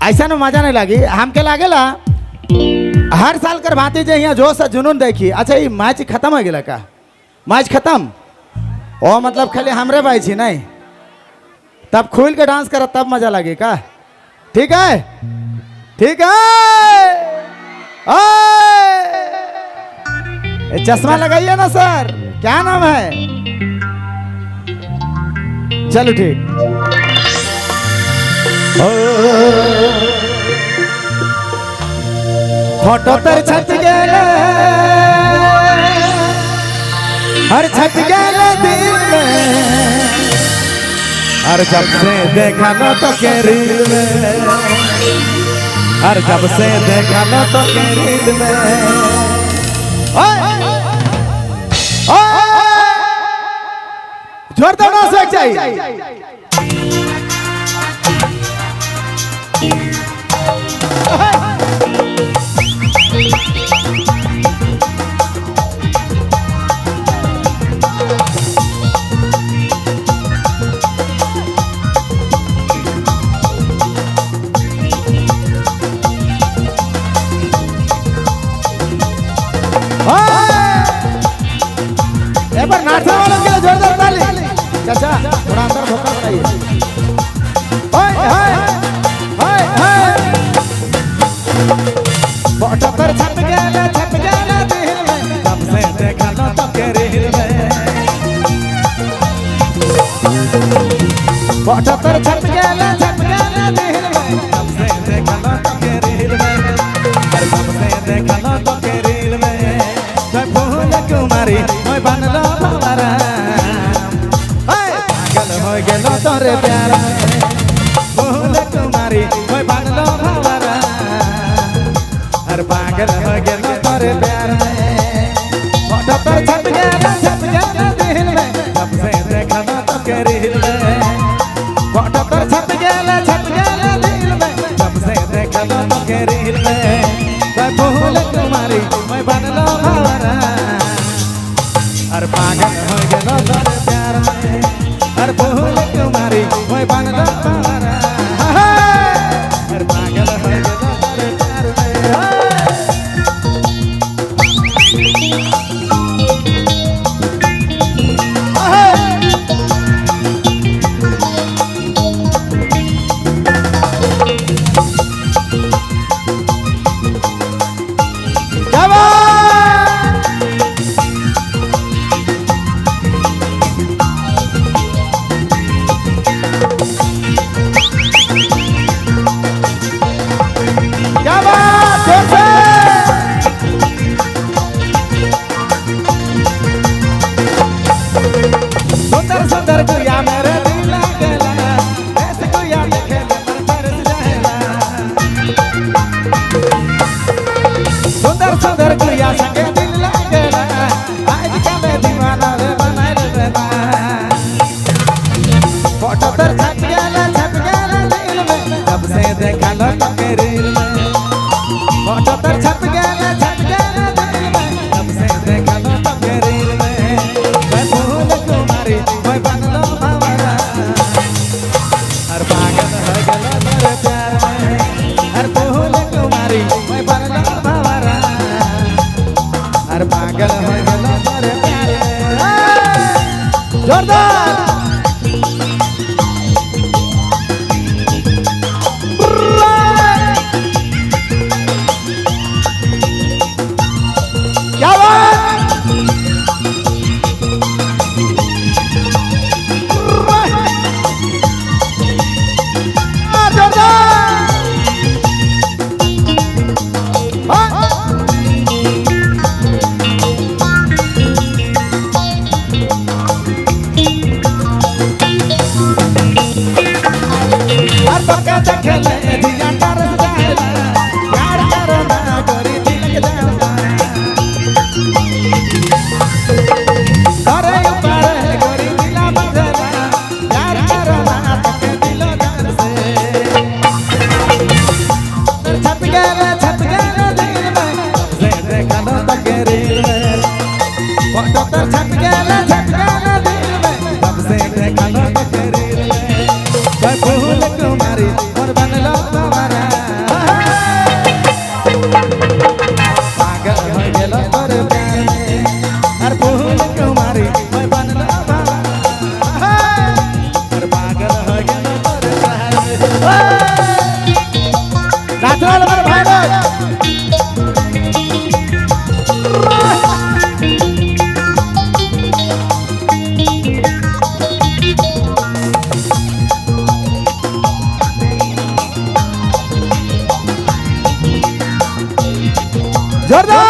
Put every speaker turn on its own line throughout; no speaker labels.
ऐसा ना मजा नहीं लगी हमके लागेला हर साल कर भांति जे यहाँ जोश जुनून देखी। अच्छा ये मैच खत्म हो गया का? मैच खत्म ओ मतलब खाली हमरे भाई छी नहीं, तब खुल के डांस कर तब मजा लगे का? ठीक है ठीक है। ओए! चश्मा लगाइए ना सर, क्या नाम है? चलो ठीक। फोटो तर छत गेले हर छत गेले दिल में, हर जब से देखा न तो के रील में, हर जब से देखा न तो के रील में। ओए ओए जोरदार डांस चाहिए। एक बार नाचने वालों के लिए जोरदार ताली। चाचा थोड़ा अंदर धोखा बनाइए। हाय हाय हाय हाय। फोटो पर छप गया दिल में, जब से देखा ना तो के रील में। फोटो पर छप गया दिल में, जब से देखा ना तो के रील में, जब से देखा ना तो के रील में। मैं फूल कुमारी मैं बनलो भंवरा, पागल हो गेलो तोरे प्यार में। फूल कुमारी मैं बनलो भंवरा, अरे पागल हो गेलो तोरे प्यार में। फोटो पर छप गया दिल में, जब से देखा ना तो के रील में। फोटो पर छप गया दिल में, जब से देखा ना तो के रील में। मैं फूल कुमारी मैं बनलो भंवरा, अरे पागल हो गेलो तोरे प्यार में। अरे फूल कुमारी मैं बनलो भंवरा, अरे पागल हो गेलो तोरे प्यार में। क्या बात! क्या बात! जोर से! सुंदर सुंदर गुया मेरे दिल लागेला, ऐसे गुया देखे ले मन तरस जाएला। सुंदर सुंदर गुया संगे दिल लागेला, आज कल दीवाना रे बनाए लेला। फोटो तर छप गेला दिल में, जब से देखा लो तो के रील में। फोटो तर छप गेला दिल में, जब से देखा लो तो के रील में। मैं फूल कुमारी मैं बनलो भंवरा, हर पागल हो गेलो तेरे प्यार में। हर फूल कुमारी मैं बनलो भंवरा, हर पागल हो गेलो तेरे प्यार में। जोरदार! क्या बात! जोरदार! हाँ! हर पक्का देखले जिया तरस जाएला, प्यार करना गोरी दिल के जाएला। करे ऊपर गोरी दिला बजला, प्यार करना तके दिलो जान से। छप गेला दिल में, से देखा लो तके रील में। फोटो तर छप गेला दिल में, तब से देखा लो तके रील में। मैं फूल कुमारी और बनलो भंवरा, नाचल हमारे भाई लोग। जोरदार।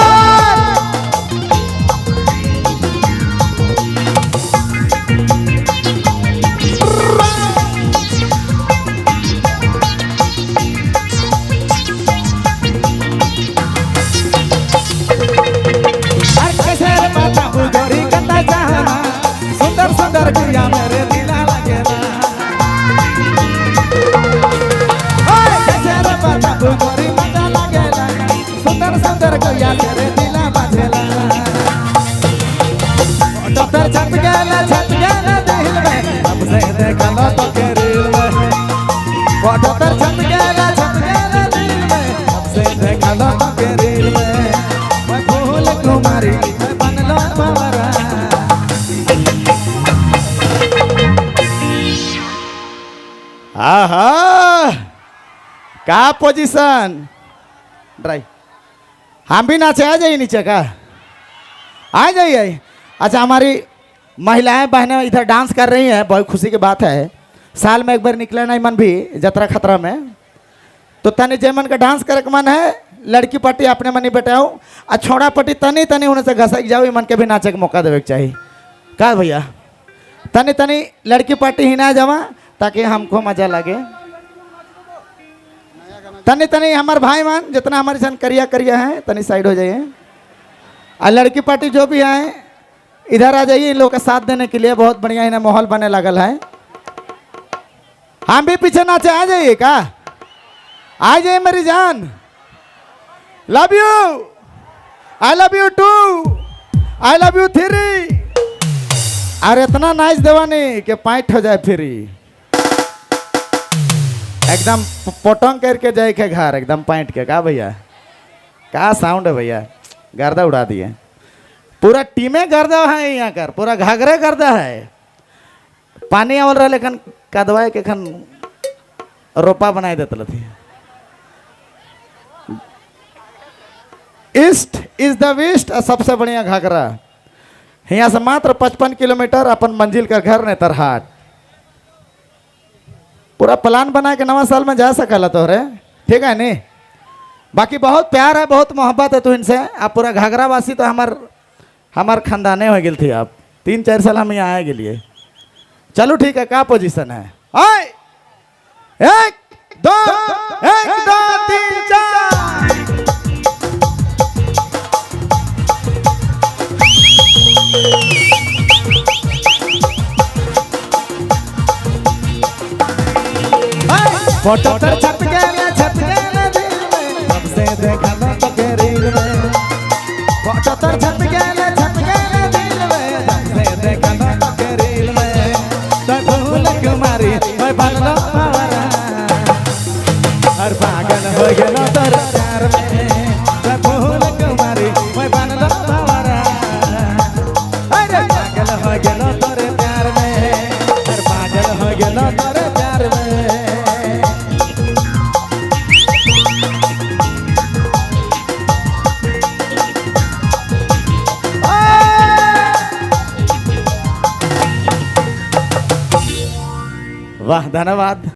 अरे कैसे रे बताऊं गोरी कता चाहना, सुंदर सुंदर गुड़िया मेरे दिला लगेला। ओए कैसे रे बताऊं गोरी मजा लगेला, सुंदर सुंदर गुड़िया मेरे दिला बाजेला। डॉक्टर छप गेला दिल में, अब से देखा लो तो के रील में। डॉक्टर छप गेला दिल में, अब से देखा लो तो के रील में। मैं फूल कुमारी मैं बनलो भंवरा। आहा का पोजीशन ड्राई। हम भी नाचे, आ जाइए नीचे का, आ जाइए। अच्छा हमारी महिलाएं बहनें इधर डांस कर रही हैं, बहुत खुशी की बात है। साल में एक बार निकले नहीं मन भी जतरा खतरा में, तो तनी जे मन का डांस करे के मन है, लड़की पार्टी अपने मनी बैठाओ आ छोड़ा पार्टी तनी तनी उन्हें से घसक जाओ, ई मन के भी नाचे के मौका देवे के चाहिए। का भैया तनी तनी लड़की पार्टी ही ना जावा ताकि हमको मजा लगे। तनी तनी हमार भाई मान जितना हमारे सन करिया करिया है तनी साइड हो जाइए, और लड़की पार्टी जो भी है इधर आ जाइए इन लोगों का साथ देने के लिए। बहुत बढ़िया इन्हें माहौल बने लगल है। हम भी पीछे नाचे, आ जाइए का, आ जाइए मेरी जान। Love you, I love you too, I love you three. और इतना नाइस देवानी कि पाइट हो जाए फ्री, एकदम पोटंग करके जाए के घर, एकदम पाइट के। का भैया का साउंड है भैया, गर्दा उड़ा दिए। पूरा टीमे गर्दा है यहाँ कर, पूरा घाघरे गर्दा है। पानी आवल रहा लेकिन कदवाए के खन रोपा बनाए देते थी। ईस्ट is the waste और सबसे बढ़िया घाघरा। यहाँ से मात्र 55 किलोमीटर अपन मंजिल का घर नेतरहाट। पूरा प्लान बना के नवा साल में जा सकला तोहरे, ठीक है नहीं? बाकी बहुत प्यार है, बहुत मोहब्बत है तू इनसे। आप पूरा घाघरा वासी तो हमार हमार खानदाने हो गए थी। आप 3-4 साल हम यहाँ आए के लिए। चलो ठीक है, क्या पोजीशन है? आए 1 2 1 2 3 4। फोटो तर छप गया दिल में, तब से देखा ना तो के रील में। फोटो तर छप गया दिल में, तब से देखा ना तो के रील में। तो फूल कुमारी मैं बनलो भंवरा, हर पागल हो गेलो तोर प्यार में। तो फूल कुमारी मैं बनलो भंवरा, अरे पागल हो गेलो तोर प्यार में, हर पागल हो गेलो तोर प्यार में। वाह, धन्यवाद।